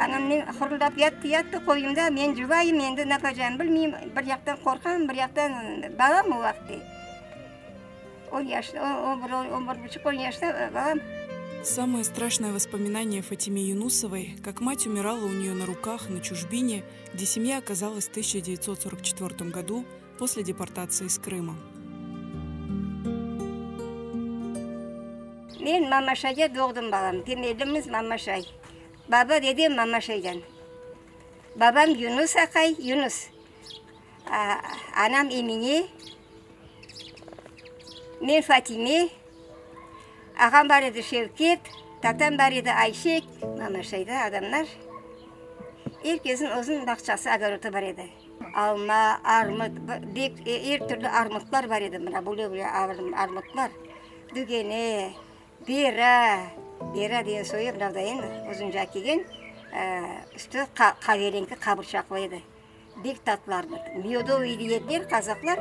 Anam men huruldap yattı, yattı qoyumda, men cılayım, endi napacağımnı bilmeyim, bir yaqtan qorqam, bir yaqtan balam o vaqıtte. On yaşta, on bir, on bir buçuq, on yaşta balam. Самое страшное воспоминание Фатиме Юнусовой, как мать умирала у нее на руках на чужбине, где семья оказалась в 1944 году после депортации из Крыма. Men Mamaşayda doğdım, balam. Temelimiz Mamaşay. Baba, dedem Mamaşaydan. Babam Yunus aqay, Yunus. Anam Emine. Men Fatime. Ağam bar edi Şevket. Tatam bar edi Ayşek. Mamaşayda adamlar, er kesin özüniñ bağçası, ogorotı bar edi. Alma, armut, bek er türlü armutlar bar edi, mına böyle-böyle armutlar. Dügene, bera, bera degen soyu mınavdayın uzunca kelgen, üstü qaverenki qabırçaqlı edi. Bek tatlı armut. Medovıy deyediler qazaqlar,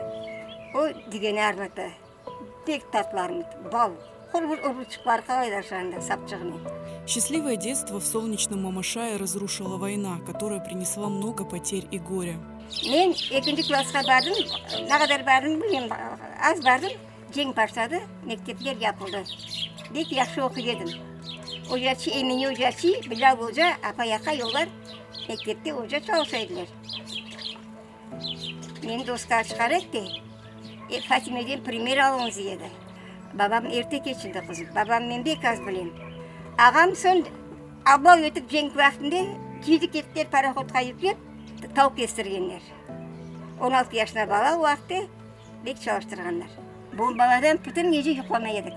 o dügene armutı. Bek tatlı armut, bal. Qur bir urluçıqları qala edi aşağında sapçığınen. Счастливое детство в солнечном Мамашае разрушила война, которая принесла много потерь и горя. Men ekinci klassqa bardım, ne qadar bardım bilmeyim, az bardım, cenk başladı, mektepler yapıldı. Bek yahşı oquy edim. Ocaçı Emine ocaçı, Bilâl oca, apay-aqay olar mektepte oca çalışa ediler. Meni doskağa çıqara etti, e, Fatimeden primer alıñız edi. Babam erte keçindi, qızım. Babam men bek az bilem. Ağam soñ ablav etip cenk vaqtında ciydi kettiler parohodqa yüklep, tav kestirgenler. On altı yaşında bala o vaqıtte bek çalıştırğanlar. Bombalardan bütün gece yuqlamay edik.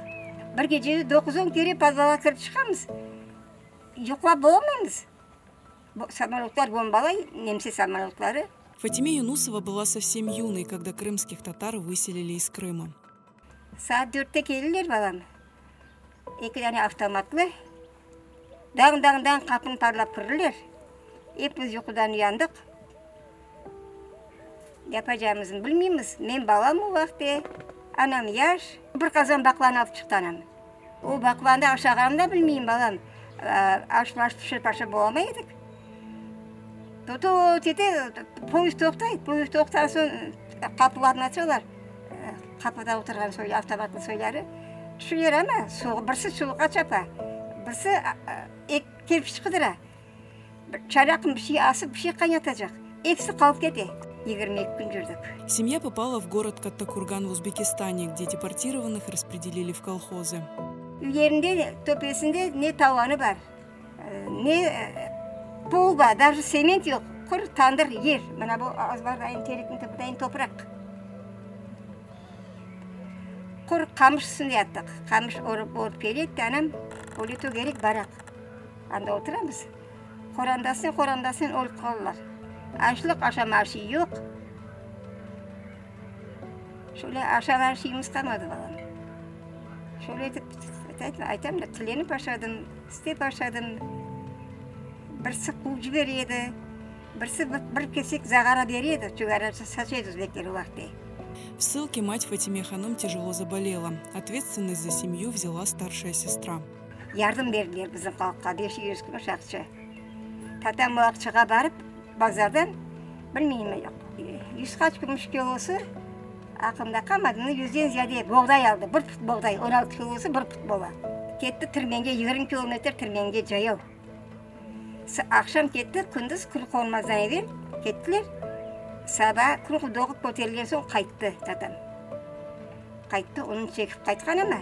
Bir gecede doquz-on kere podvalğa kirip çıqamız, yuqlap bolamaymız. Samolötlar bombalay, nemse samolötları. Fatime Yunusova была совсем юной, когда крымских татар выселили из Крыма. Saat dörtte keldiler balam. Eki dane avtomatlı. Dañ-dañ-dañ qapını parlap kirdiler. Epimiz yuqudan uyandıq. Yapacağımıznı bilmeymiz. Men balam o vaqıtte, anam yaş. Bir qazan baqlanı alıp çıqtı anam. O baqlanı aşağanını da bilmeyim, balam. Aş-maş pişirip aşap olamay edik. Tut ete, poyezd toqtay. Poyezd toqtağan soñ qapılarnı açalar. Qapıda oturğan soy, avtomatlı soyları tüşüler ama, suv, birisi suvğa çapa, birisi kerpiç qıdıra. Bir çaraqın bir şey asıp, bir şey qaynatacaq. Episi qalıp kete. 22 kün yürdik. Семья попала в город Каттакурган в Узбекистане, где депортированных распределили в колхозы. Üyerinde, töpesinde ne tavanı bar, ne pol bar, даже tsement yoq, qur tandır yer. Mına bu azbardayın terekniñ tübündayın topraq. Qur qamış üstünde yattıq. Qamış örüp, örüp kele etti anam, öyle tögerek baraq. Anda oturamız. Qorandasınen, qorandasınen ölip qaldılar. Açlıq, aşama şey yoq. Şöyle aşağan şeyimiz qalmadı, balam. Şöyle etip, aytam da, tilenip aşadım, istep aşadım. Birisi quvıp jibere edi, birisi bir kesek zağara bere edi, çögara saça edi özbekler o vaqıtte. В ссылке мать Фатиме Ханум тяжело заболела. Ответственность за семью взяла старшая сестра. Yardım berdiler bizim halqqa, 500 kümüş aqça. Tatam o aqçağa barıp, bazardan, bilmeyim, yüz qaç kümüş kilosı, aqlımda qalmadı, no yüzden ziyade boğday aldı, bir put boğday, 16 kilosı bir put bola. Ketti Tirmenge, 20 kilometr Tirmenge cayav. Aqşam ketti, kündüz kün qonmazdan evel kettiler, saba kün doğıp köterilgen soñ qayttı tatam. Qayttı, unı çekip qaytqan ama,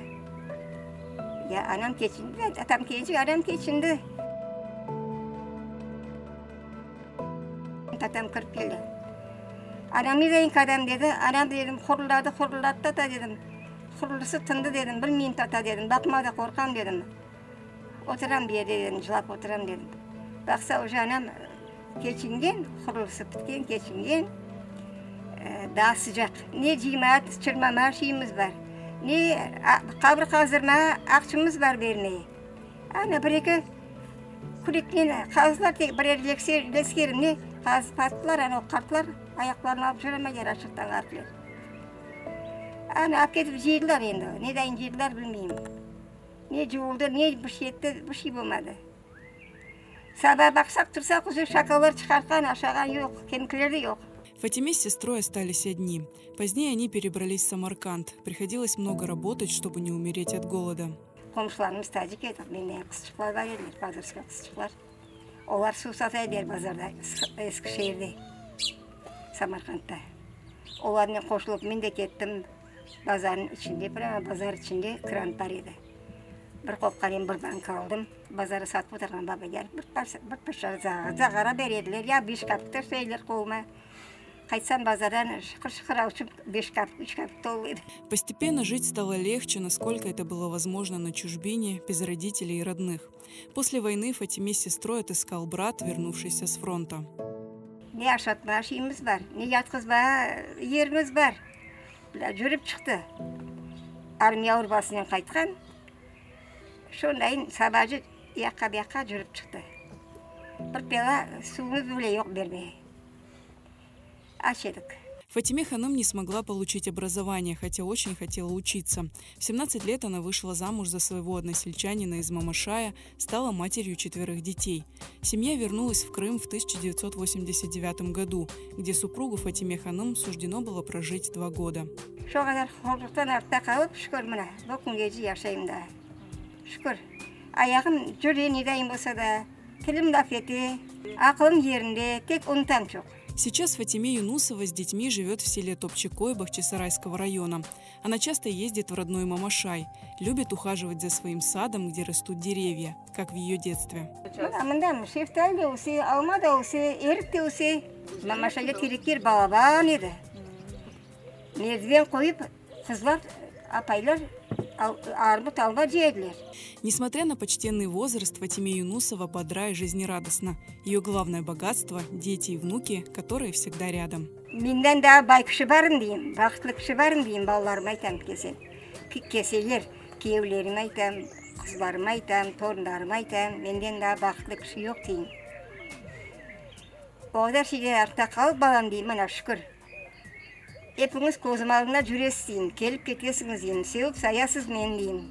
ya anam keçindi, tatam kelince anam keçindi. Tatam kirip keldi. Anam ne deyin kadam dedi, anam dedim, huruldadı, huruldadı tata dedim. Huruldısı tındı dedim, bilmeyim tata dedim, baqma da qorqam dedim. Oturam bu yerde dedim, cılap oturam dedim. Baqsa uje anam keçingen, huruldısı pitken, keçingen, daa sıcaq. Ne cıyma, çırmama şeyimiz bar, ne qabir qazdırma aqçımız bar bermeye. Ana bir-eki küreknen qazdılar, tek birer lesker ne qazıp attılar, ana o qartlar ayaqlarını alıp jüremeler açlıqtan qartlar. Ana alıp ketip cıydılar endi, nedayın cıydılar bilmeyim. Ne cuvuldı, ne bir şey etti, bir şey bolmadı. Saba baqsaq tursaq uje şakallar çıqartqan, aşağan yoq, kemikleri yoq. Фатиме с сестрой остались одни. Позднее они перебрались в Самарканд. Приходилось много работать, чтобы не умереть от голода. Qomşularımız tacik edi, menden qızçıqlar bar ediler, podroska qızçıqlar. Olar suv sata ediler bazarda, eski şeerde, Samarkandda. Olarnen qoşulıp men de kettim, bazarnıñ içinde, prâmo bazar içinde krant bar edi. Bir qopqanen bir banka aldım, bazarda satıp oturğan babaylar bir bir parça zağara bere ediler, ya beş kapik taşlay ediler qoluma. Qaytsam bazardan şıqır-şıqır avuçım beş kapik, üç kapik tolu edi. Постепенно жить стало легче, насколько это было возможно на чужбине, без родителей и родных. После войны Фатиме с сестрой отыскал брат, вернувшийся с фронта. Ne aşatma şeyimiz bar, ne yatqızma yerimiz bar. Yürip çıqtı. Armiya urbasınen qaytqan. Şondayın sabacı uyaqqa buyaqqa yürip çıqtı. Bir piala suvumız bile yoq bermege. Aç edik. Фатиме Ханым не смогла получить образование, хотя очень хотела учиться. В 17 лет она вышла замуж за своего односельчанина из Мамашая, стала матерью четверых детей. Семья вернулась в Крым в 1989 году, где супругу Фатиме Ханым суждено было прожить два года. Şu qadar horluqtan artta qalıp, şükür mına, bu küngece yaşayım da. Şükür. Ayağım yüre nedayın bolsa da, tilim laf ete, aqılım yerinde, tek unutam çoq. Сейчас Фатиме Юнусова с детьми живет в селе Топчикой Бахчисарайского района. Она часто ездит в родной Мамашай, любит ухаживать за своим садом, где растут деревья, как в ее детстве. Mına mında şeftali de öse, alma da öse, erik de öse. Mamaşayda terekler balaban edi. Merdiven qoyıp, qızlar, apaylar armut, alma cey ediler. Несмотря на почтенный возраст, Фатиме Юнусова бодра и жизнерадостна. Ее главное богатство – дети и внуки, которые всегда рядом. Menden daa bay kişi barmı deyim, bahtlı kişi barmı deyim, balalarıma aytam kelsem. Kelseler, kiyevlerime aytam, qızlarıma aytam, torunlarıma aytam, menden daa bahtlı kişi yoq deyim. O qadar şeyden artta qalıp balam deyim, mına şükür. Epiñiz közüm aldında cüresiz deyim, kelip ketesiñiz deyim, sevip sayasız meni deyim.